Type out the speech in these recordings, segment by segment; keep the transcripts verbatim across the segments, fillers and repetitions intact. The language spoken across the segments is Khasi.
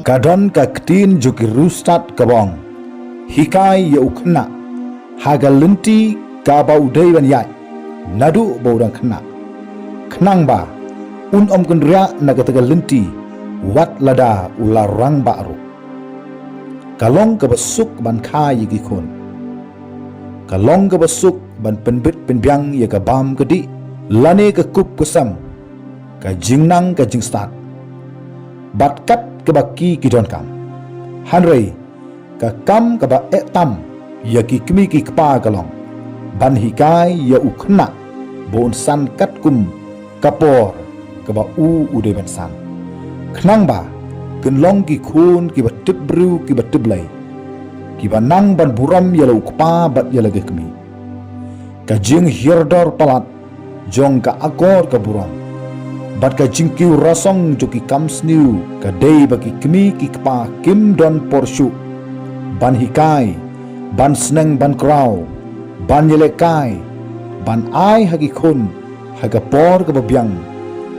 Ka don ka ktien jong ki riewstad kaba ong, hikai ïa u khynnah ha ka lynti kaba u dei ban ïaid naduh ba u dang khynnah, khnang ba un ym kynriah na kata ka lynti wat lada u la rangbah ruh. Ka long kaba suk ban kha ïa ki khun. Ka long kaba suk ban pynbit pynbiang ïa ka bam ka dih lane ka kup ka sem, ka jingnang ka jingstad, bad kat kaba ki ki donkam. Hynrei ka kam kaba eh tam ïa ki kmie ki kpa ka long ban hikai ïa u khynnah ba un san katkum ka por kaba u u dei ban san, khnang ba kin long ki khun kiba tip briew kiba tip Blei, kiba nang ban burom ïa la u kpa bad ïa la ka kmie. Ka jinghiar dor palat jong ka akor ka burom bad ka jingkiew rasong jong ki kam sniew ka dei ba ki kmie ki kpa kim don por shuh ban hikai, ban sneng ban kraw, ban ïalehkai, ban ai ha ki khun ha ka por kaba biang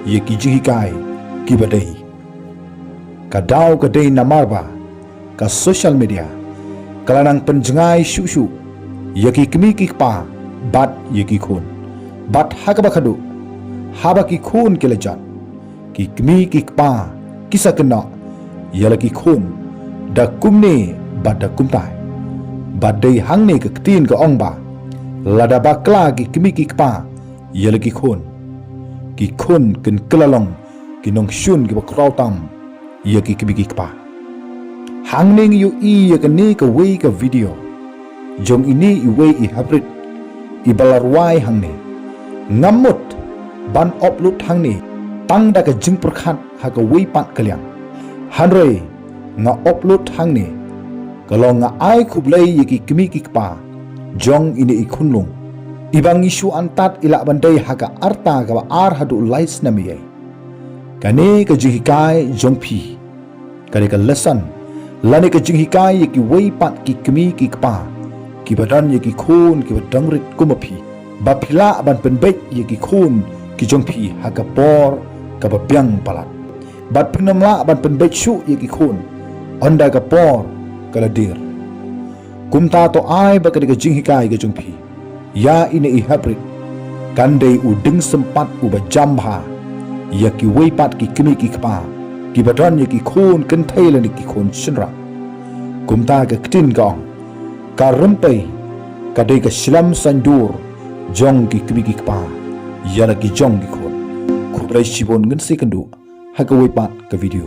ïa ki jinghikai kiba dei. Ka daw ka dei namar ba ka social media ka la nang pynjngai shuh shuh ïa ki kmie ki kpa bad ïa ki khun. Bad ha kaba khadduh, haba ki khun ki la jot, ki kmie ki kpa ki sa kynnoh ïa la ki khun da kumne bad da kumtai. Bad dei hangne ka ktien ka ong ba lada bakla ki kmie ki kpa ïa la ki khun, ki khun kin kylla long ki nongshun kiba khraw tam ïa ki kmie ki kpa. Hangne ngi ïohi ïa kane kawei ka video jong ine iwei i haprit iba la rwai hangne. Ngam mut ban upload hangne tang da ka jingpyrkhat ha kawei pat ka liang, hynrei nga upload hangne ka long nga ai khublei ïa ki kmie ki kpa jong ine i khunlung iba ngi shu antad i lah ban dei ha ka rta kaba ar haduh lai snem ïa. Kane ka jinghikai jong phi ka dei ka lesson lane ka jinghikai ïa kiwei pat ki kmie ki kpa kiba don ïa ki khun kiba dang rit kum ma phi, ba phi lah ban pynbeit ïa ki khun ki jong phi ha ka por kaba biang palat. Bad phin ym lah ban pynbeit shuh ïa ki khun ynda ka por ka la dier. Kumta to ai ba kane ka jinghikai ka jong phi ïa ine i haprit kan dei u dieng sympat uba jam bha ïa kiwei pat ki kmie ki kpa kiba don ïa ki khun kynthei lane ki khun shynrang. Kumta ka ktien ka ong, ka rympei ka dei ka shlem saiñdur jong ki kmie ki kpa ïa la ki jong ki khun. Khublei shibun, ngin sa ïakynduh ha kawei pat ka video.